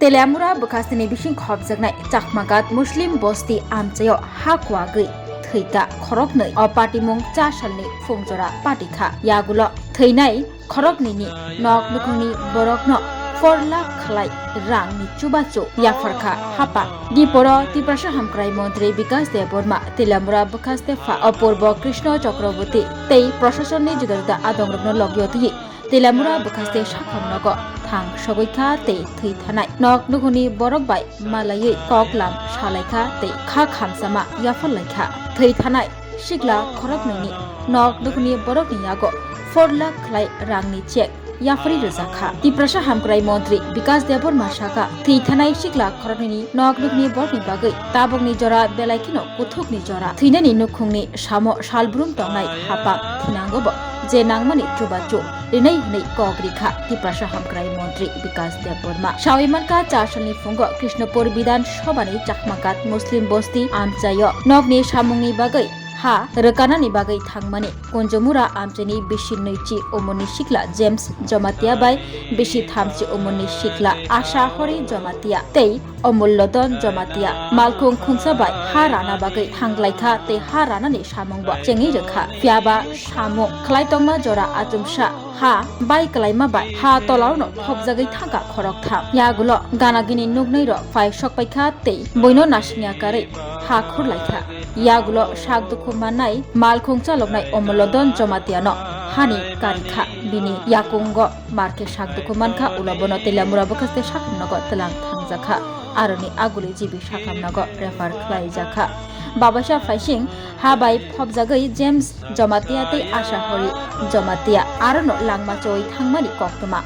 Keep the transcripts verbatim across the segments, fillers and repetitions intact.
Teliamura bwkhasteni bising khopjaknai Chakmagat Muslim bosti amchaio ha kuagwi thwita khoroknwi o patimung cha salni phungjora patikha. Yagulo thwinai khoroknwini nok nukhungni borokno four lakh khlai rangni chubachu yapharkha hapang. Diporo Tiprasa Hamkrai Montri Bikas Debbarma, Teliamura bwkhaste pha Apurbo Krishna Chakraborty tei proshasonni juda juda adongrokno logio twiwi Teliamura bwkhaste sakham nogo thang sogwi kha tei thwi thanai nok nukhungni borok bai malaiwi kok lam salai kha tei kha khamsama yapharlai kha. Thwi thanai sikla khoroknwini nok nukhungni borokni yago four lakh khlai rangni chek yapharwi rwjak kha. Tiprasa Hamkrai Montri Bikas Debbarma sakha, thwi thanai sikla khoroknwini nok nukhungni borokni bagwi tabukni jora belai kheno kuthukni jora. Thwinani nukhungni samo salbrum tongnai hapang thinangobo je nangmani chubachu rinai hwnwi kok rikha Tiprasa Hamkrai Montri Bikas Debbarma. Sawi mankha, cha salni phungo Krishnapur Bidhan Sabhani Chakmagat Muslim bosti amchaio nokni samungni bagwi ha rwkanani bagwi thangmani Kunjumura amchaini bisi nwichi umorni sikla James Jamatia bai bisi thamchi umorni sikla Asha Hori Jamatia tei Omullodon Jamatia malkhung khungsa bai ha rana bagwi thanglaikha tei ha ranani samungbo chengwi rwkha. Phiyaba samung khlai tongma jora achomsa ha bai kwlaima bai ha tolarono phobjagwi thangkha khoroktham. Yagulo ganagini nuknwi rok phai sokpaikha tei buino nasikya karwi ha khurlaikha. Yagulo sak dukhu mannai malkhung chaloknai Omullodon Jamatiano hani karikha, bini yakungo markhe sak dukhu mankha, ulo bono Teliamura bwkhaste sakham nogo twlang thangjakha, aroni aguli G B sakham nogo refer khlaijakha. Babaisa phaising ha bai phobjagwi James Jamatia tei Asha Hori Jamatia arono langma choi thangmani koktwma.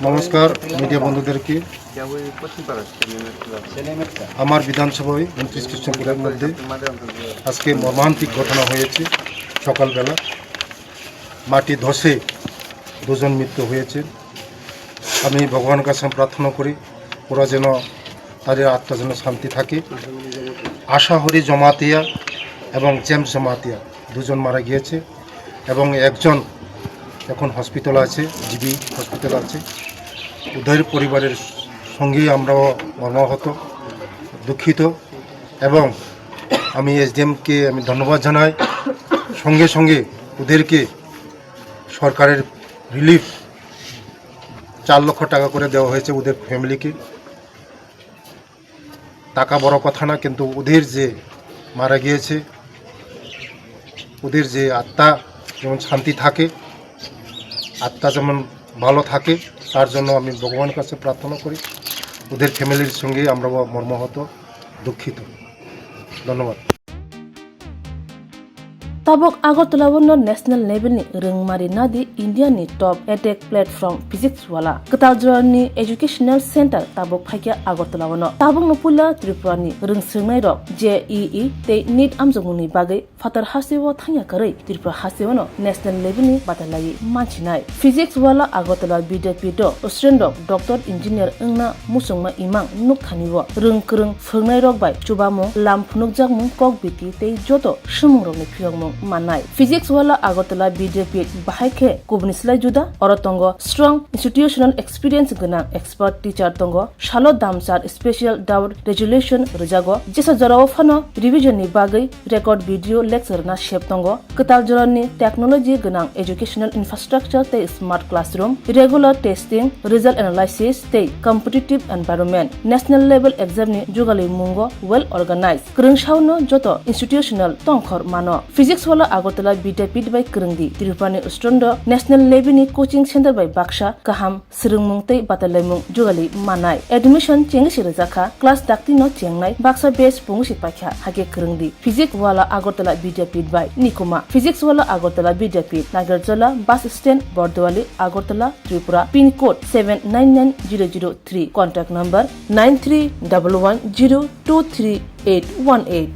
নমস্কার মিডিয়া বন্ধুদেরকে। আমার বিধানসভায় ঊনত্রিশ কৃষ্ণপুরের মধ্যে আজকে মর্মান্তিক ঘটনা হয়েছে। সকালবেলা মাটি ধসে দুজন মৃত্যু হয়েছে। আমি ভগবানের কাছে প্রার্থনা করি, ওরা যেন, তাদের আত্মা যেন শান্তি থাকে। আশা হরি জমাতিয়া এবং জেমস জমাতিয়া দুজন মারা গিয়েছে এবং একজন এখন হসপিটাল আছে, জিবি হসপিটাল আছে। ওদের পরিবারের সঙ্গেই আমরাও মর্মাহত, দুঃখিত। এবং আমি এসডিএমকে আমি ধন্যবাদ জানাই, সঙ্গে সঙ্গে ওদেরকে সরকারের রিলিফ চার লক্ষ টাকা করে দেওয়া হয়েছে ওদের ফ্যামিলিকে। টাকা বড় কথা না, কিন্তু ওদের যে মারা গিয়েছে, ওদের যে আত্মা যেমন শান্তি থাকে, আত্মা যেমন ভালো থাকে, তার জন্য আমি ভগবানের কাছে প্রার্থনা করি। ওদের ফ্যামিলির সঙ্গে আমরাও মর্মাহত, দুঃখিত। ধন্যবাদ। Tabuk Agartala o no national level ni rwngmari nadi India ni top edtech platform Physics Wala. Kwtal jora ni educational center tabuk phaikha Agartala o no. Tabuk no puila Tripura ni rwngswngnai rok J E E tei NEET amjokmung ni bagwi phatar hasteo thangya kwrwi Tripura hasteo no national level ni batalai mansinai. Physics Wala Agartala Vidyapith o student rok doctor, engineer wngna muchungma imang nukthani o rwng kwrwng phwrwngnairok bai chubamung, lam phunukjakmung, kok biti tei joto swmwng rokni phiyokmung mannai. Physics Wala Agartala Vidyapith bahai khe kubuni slai juda, oro tongo strong institutional experience gwnang expert teacher tongo, salo damsar special doubt resolution rwjago, jesa jorao phano revision ni bagwi record video lecture na sep tongo. Kwtal jorani technology gwnang educational infrastructure tei smart classroom, regular testing, result analysis tei competitive environment, national level exam ni jugali mungo well organized. Kwrwng saono joto institutional tongkhor mano. Physics Wala Agartala Vidyapith bai kwrwngdi Tripura ni student rok national level ni coaching center bai baksa kaham swrwngmung tei batalaimung jugali mannai. Admission chengwi se rwjakha, class dakti no chengnai, baksa batch pungwi se paikha, hakhe kwrwngdi. Physics Wala Agartala Vidyapith bai nikuma. Physics Wala Agartala Vidyapith, Nagarjala bus stand, Bordowali, Agartala, Tripura, pin code seven nine nine zero zero three, contact number nine three double one zero two three eight one eight.